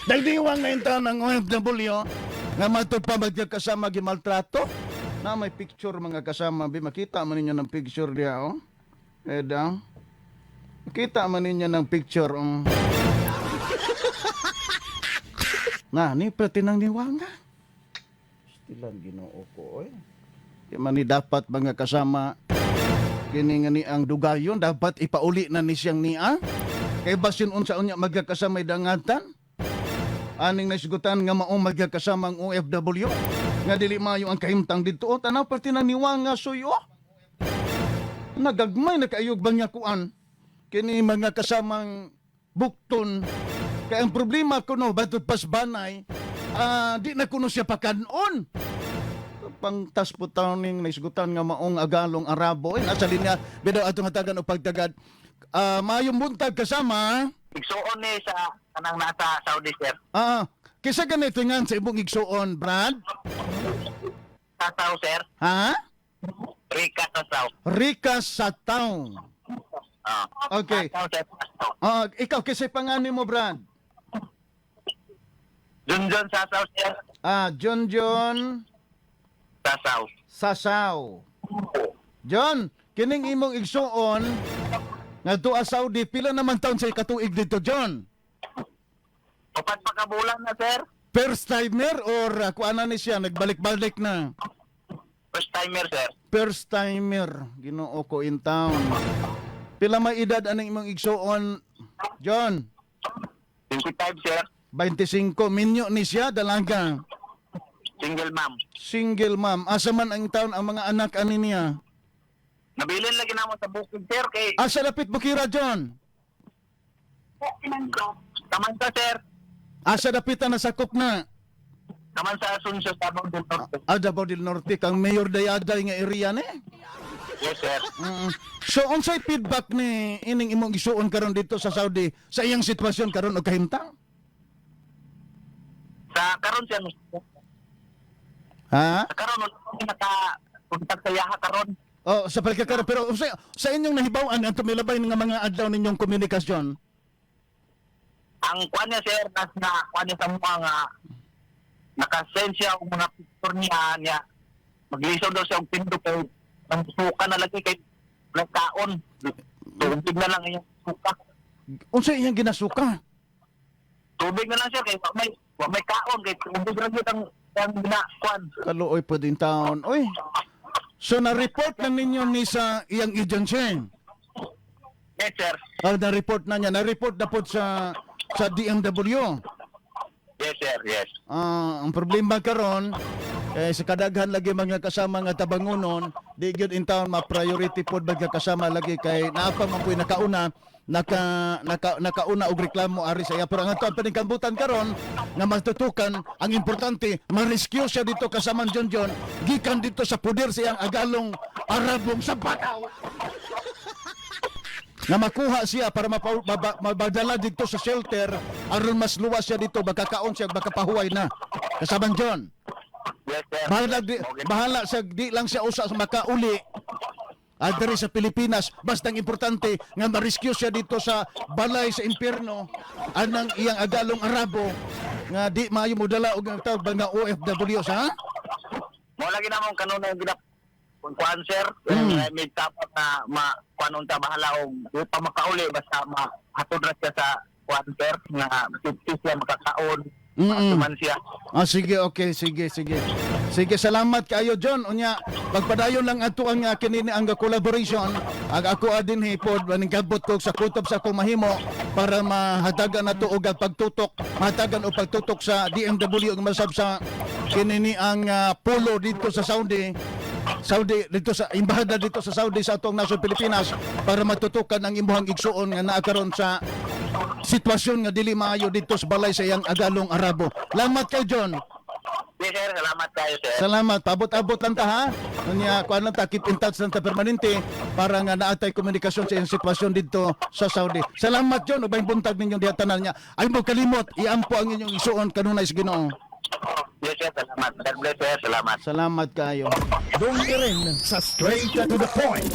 Nagdiwang na inta ng OFW nga matod pa magkakasama gimaltrato. Na may picture, mga kasama, bi makita man ninyo ng picture diya, oh. Eh daw. Makita man ninyo ng picture, oh. Na ni pati nang niwanga. Stilan Ginoo ko, oy. Di man ni dapat, mga kasama, kini nga ni ang dugayon dapat ipauli na ni siyang niya. Kay basin unsa unya magkakasama dangatan. Aning naisgutan nga maong magkakasama ang OFW nga dili maayo ang kahimtang didto. O, tanaw perti na niwanga suyo. Nagagmay na kaayog bang nga kuan kini, mga kasamang bukton, kay ang problema kuno batud pas banay, di na kuno siya pakanon pangtas po taon ning naisgutan nga maong agalong Arabo. Eh, nasa linya bidaw atong hatagan og pagtagad. Maayong buntag, kasama. Igsuon ni sa kanang nasa Saudi, sir. Kisa ganito nga sa imong igsuon, Brad? Sasaw, sir. Ha? Rika Sasaw. Rika Sataw. Ah. Okay. Sasaw, sir. Sasaw. Ikaw kisay pangani mo, Brad? Junjun Sasaw, sir. John John Sasaw. Sasaw. John, kining imong igsuon nga tuwa Saudi, pila naman taon sa katuig dito, John? Upat pa ka bulan na, sir. First timer or kuana ni siya nagbalik-balik na? First timer, sir. First timer, Ginoo ko in town. Pila may edad aning imong igsuon, John? 25, sir. 25. Minyo ni siya, dalaga? Single ma'am. Single ma'am. Asa man ang taon ang mga anak ani niya? Nabilin lagi namo sa bukid, sir. Kay Asa lapit Bukira, John? Kaman sa, sir. Asa dapitan na sakop na? Kaman sa Asuncion, Davao del Norte. Davao del Norte kang Mayor Dayaday nga area ni. Yes, sir. So unsay feedback ni ining imong isuon karon dito sa Saudi sa iyang sitwasyon karon og kahimtang? Sa karon siya, Ha? sa karon wala ko naka kontak sa yaha karon. Oh, sa pagkakaroon pero sa inyong nahibaw-an ang tumilabay nga mga adlaw ninyong komunikasyon? Ang kuan niya, sir, nas na kuan niya sa mga nga nakasend siya og mga picture niya niya. Maglisaw daw siya og pindo kay ang suka na lagi kay walang kaon. Tubig na lang iyang suka. Unsa iyang ginasuka? Tubig na lang, sir, kay wa may kaon kay tubig ra gyud ang ginakuan. Kaluoy po din taon. Oy. So na-report na ninyo ni sa iyang agency? Yes, sir. Na-report na niya. Na-report na po sa DMW. Yes, sir. Yes. Ang problema karon eh, sa kadaghan lagi mga kasama nga tabangunon, di gyud in town ma-priority pod mga kasama lagi kay naa pa man pu'y nakauna naka, naka nakauna og reklamo ari sa iya, pero ang ato ang paningkambutan karon nga matutukan ang importante ma-rescue siya dito, kasaman John John, gikan dito sa poder sa iyang agalong Arabong sa Bataw nga makuha siya para mabadala dito sa shelter aron mas luwas siya dito, makakaon siya, makapahuway na, kasaban John. Yes, sir. Bahala di, bahala sa di lang siya usa sa makauli diri sa Pilipinas, basta ang importante nga ma-rescue siya dito sa balay sa impierno anang iyang agalong Arabo nga di maayo modala og ang tawag ba nga OFW sa, ha? Mo lagi namong kanunay ginap kuan, sir. May dapat na ma kuan unta bahala og di pa makauli basta ma hatod ra siya sa kuan, sir, nga safety siya makakaon. Man siya. Sige, okay, sige, sige. Sige, salamat kaayo, John. Unya, pagpadayon lang ato ang kinini ang collaboration. Ag ako adin hipod maning kabot ko sa kutob sa akong mahimo para mahatagan nato og ang pagtutok, mahatagan og pagtutok sa DMW ug masab sa kinini ang polo dito sa Saudi. Saudi dito sa embahada dito sa Saudi sa atong nasod Pilipinas para matutukan ang imuhang igsuon nga naa karon sa sitwasyon nga dili maayo dito sa balay sa iyang agalong Arabo. Salamat kay John. Yes, sir, salamat kayo, sir. Salamat. Paabot-abot lang ta, ha. Unya kuan lang ta, keep in touch lang ta permanente para nga naatay komunikasyon sa iyang sitwasyon dito sa Saudi. Salamat, John, ubay buntag ninyong diha tanan niya. Ay mo kalimot, iampo ang inyong isuon kanunay sa Ginoo. Yes, sir, salamat. God bless, sir. Salamat. Salamat kayo. Doon ka rin sa Straight to the Point.